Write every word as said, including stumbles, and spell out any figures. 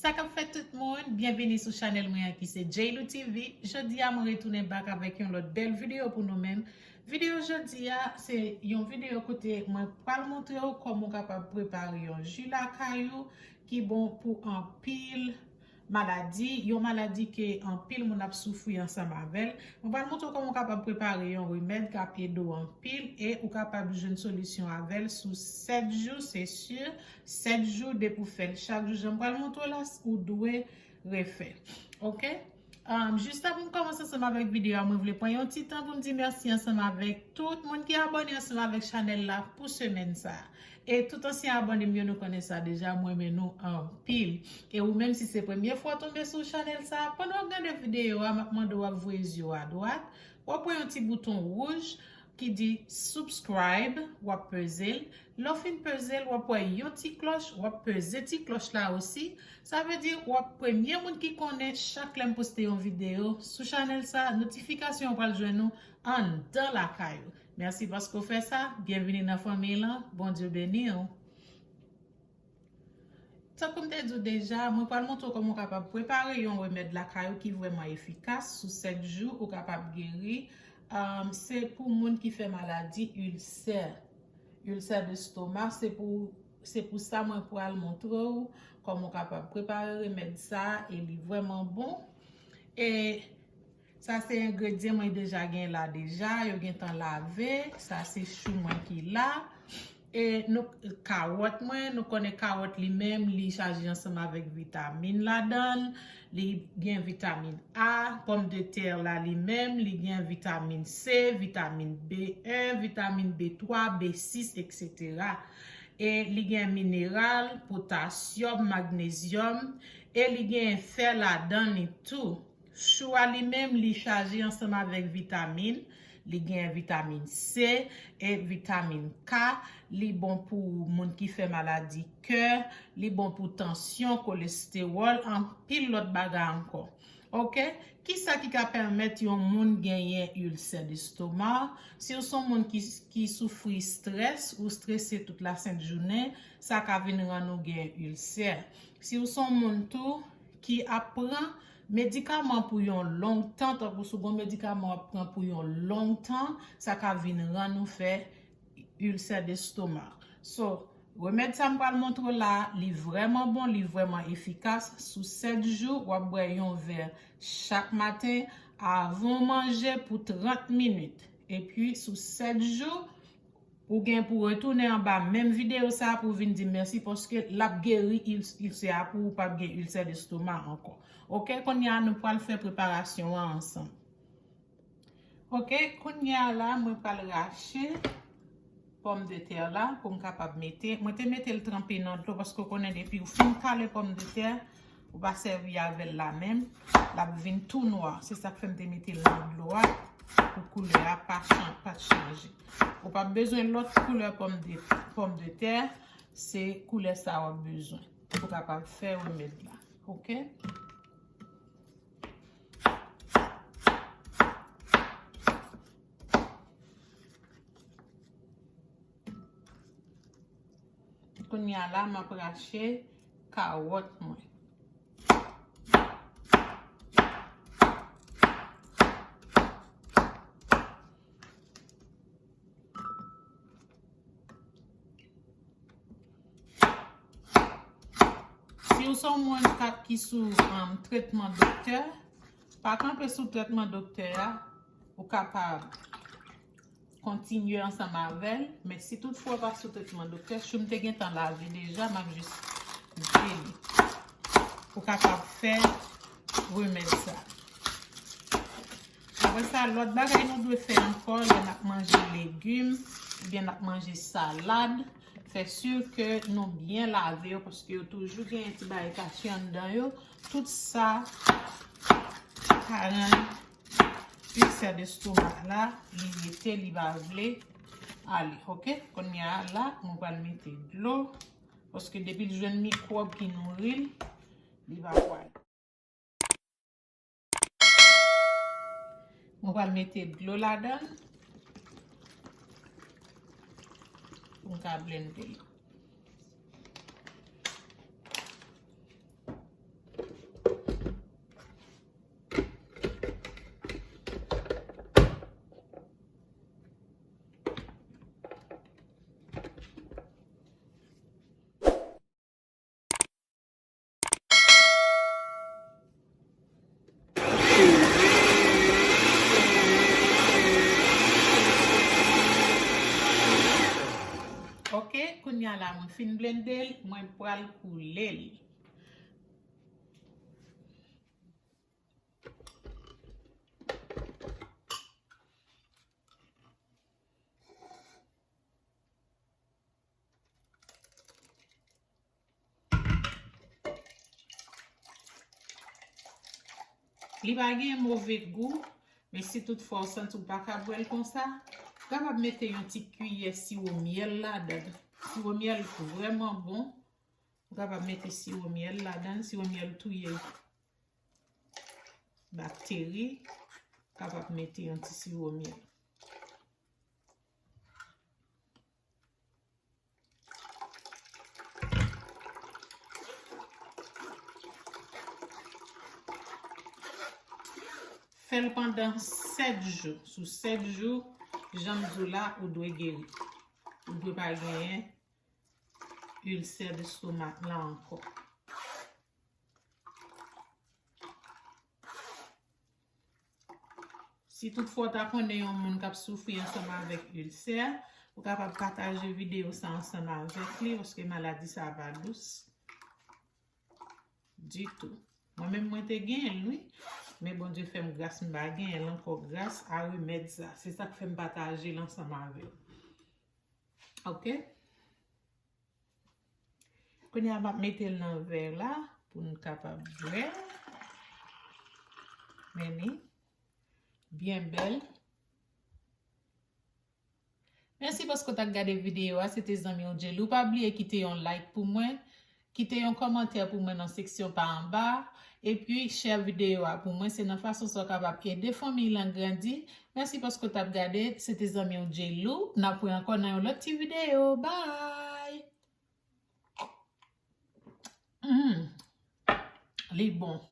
Sa k ap fèt tout moun, byenvini sou chanèl mwen an ki se J L O T V. Jodi a mwen retounen back avèk yon lòt bèl videyo pou nou menm. Videyo jodi a se yon videyo kote mwen pral montre w kòman w kapab prepare yon ji lakay ou ki bon pou anpil maladi, yon maladi ke anpil moun ap soufri ansanm avè l. Mwen pral montre w kòman w kapab prepare yon remèd k ap ede w anpil e ou kapab jwenn solisyon avè l sou sèt jou, se si, sèt jou depi w fè l chak jou. Jan m pral montre w la, ou dwe refè. Oke? Um, jis avan m kòmanse ansanm avèk videyo a, mwen vle pran yon ti tan pou m di mèsi ansanm avèk tout moun ki abòne ansanm avèk chanèl la pou semèn sa a. E tout ansyen abòne m yo, nou konnen sa deja, mwen renmen nou anpil. E ou menm, si se premye fwa w tonbe sou chanèl sa a, pandan w ap gade videyo a, m ap mande w ap voye zye w adwat, w ap wè yon ti bouton wouj ki di subscribe, w ap peze l. Lè w fin peze l, w ap wè yon ti klòch, w ap peze ti klòch la osi. Sa vle di w ap premye moun ki konnen chak lè m poste yon videyo sou chanèl sa, notifikasyon an pral jwenn ou anndan lakay ou. Mèsi paske w fè sa, byenvini nan fanmiy lan, Bondye beni w. Tankou m te di w deja, mwen pral montre w kòman w kapab prepare yon remèd lakay ou ki vrèman efikas. Sou sèt jou, ou kapab geri. Um, se pou moun ki fè maladi ilsè, ilsè destoma. Se pou, se pou sa mwen pral montre w kòman w kapab prepare remèd sa a, e li vrèman bon. E Sa se engredyan mwen deja gen la deja, yo gentan lave. Sa se chou mwen ki la. E nou, kawòt mwen, nou konnen kawòt li menm, li chaje ansanm avèk vitamin ladan l. Li gen vitamin A, pòmdetè la li menm, li gen vitamin C, vitamin B un, vitamin B twa, B sis, etsetera. E li gen mineral, potasyòm, magnezyòm, e li gen fè ladan li tou. Chou a li menm, li chaje ansanm avèk vitamin. Li gen vitamin C e vitamin K. Li bon pou moun ki fè maladi kè. Li bon pou tansyon, kolestewòl, anpil lòt bagay ankò. Oke? Kisa ki ka pèmèt yon moun genyen ilsè destoma? Si w se yon moun ki, ki soufri strès, ou strese tout lasent jounen, sa ka vin rann ou gen ilsè. Si w se yon moun tou ki ap pran medikaman pou yon long tan, tankou si w gen yon medikaman w ap pran pou yon long tan, sa ka vin rann ou fè ilsè destoma. So, remèd sa m pral montre w la, li vrèman bon, li vrèman efikas. Sou sèt jou, w ap bwè yon vè chak maten, avan w manje pou trant minit. Epi, sou sèt jou, ou gen pou retounen anba menm videyo sa a pou w vin di m mèsi, paske l ap geri il-, ilsè a pou ou p ap gen ilsè destoma ankò. Oke, kounye a nou pral fè preparasyon an ansanm. Oke, kounye a la, mwen pral rache pòmdetè la pou m kapab mete. Mwen te mete l tranpe nan dlo paske w konnen depi w fin kale pòmdetè, ou pa sèvi avè l la menm, l ap vin tou nwa. Se sa k fè m te mete l nan dlo a pou koulè a pa chan-, pa t chanje. Ou p ap bezwen lòt koulè pòmde-, pòmdetè, se koulè sa w ap bezwen pou w kapab fè remèd la. Oke? Kounye a la, m ap rache kawòt mwen. Si w se yon moun k ap, ki sou, um, tretman doktè, pa kanpe sou tretman doktè a, ou kapab kontinye ansanm avè l, men si toutfwa w pa sou tretman doktè, chou m te gentan lave deja, m ap jis vide li. Ou kapab fè remèd sa. Apre sa, lòt bagay nou dwe fè ankò, lè n ap manje legim, oubyen n ap manje salad, fè si ke nou byen lave yo, paske yo toujou gen ti bagay kache anndan yo. Tout sa ka rann ilsè destoma la, li rete, li pa vle ale, oke? Kounye a la, mwen pral mete dlo, paske depi l jwenn mikwòb ki nouri l, li pa pwale. Mwen pral mete dlo ladan l pou m ka blende l. La, mwen fin blende l, mwen pral koule l. Li pa gen move gou, men si toutfwa w santi w pa ka bwè l konsa, ou kapab mete yon ti kiyè siwo myèl ladan. Siwo myèl vrèman bon. Ou kapab mete siwo myèl ladan, siwo myèl touye bakteri. Ou kapab mete yon ti siwo myèl. Fè l pandan sèt jou. Sou sèt jou, jan m di w la, ou dwe geri. Ou dwe pa genyen ilsè lestomak la ankò. Si toutfwa w ta konnen yon moun k ap soufri ansanm avèk ilsè, ou kapab pataje videyo sa ansanm avèk li, paske maladi sa pa dous ditou. Mwen menm, mwen te genyen l, wi. Men Bondye fè m gras, m pa genyen l ankò gras a remèd sa. Se sa k fè m pataje l ansanm avè w. Oke? Kounye a, m ap mete l nan vè la pou n kapab bwè. Men li byen bèl. Mèsi paske w t ap gade videyo a. Se te zanmi w Djelou. Pa bliye kite yon like pou mwen. Kite yon kòmantè pou mwen nan seksyon pa anba. Epi, share videyo a pou mwen. Se nan fason sa w kapab ede fanmiy lan grandi. Mèsi paske w t ap gade. Se te zanmi w Djelou. N ap wè ankò nan yon lòt ti videyo. Bye! Mm. Li bon.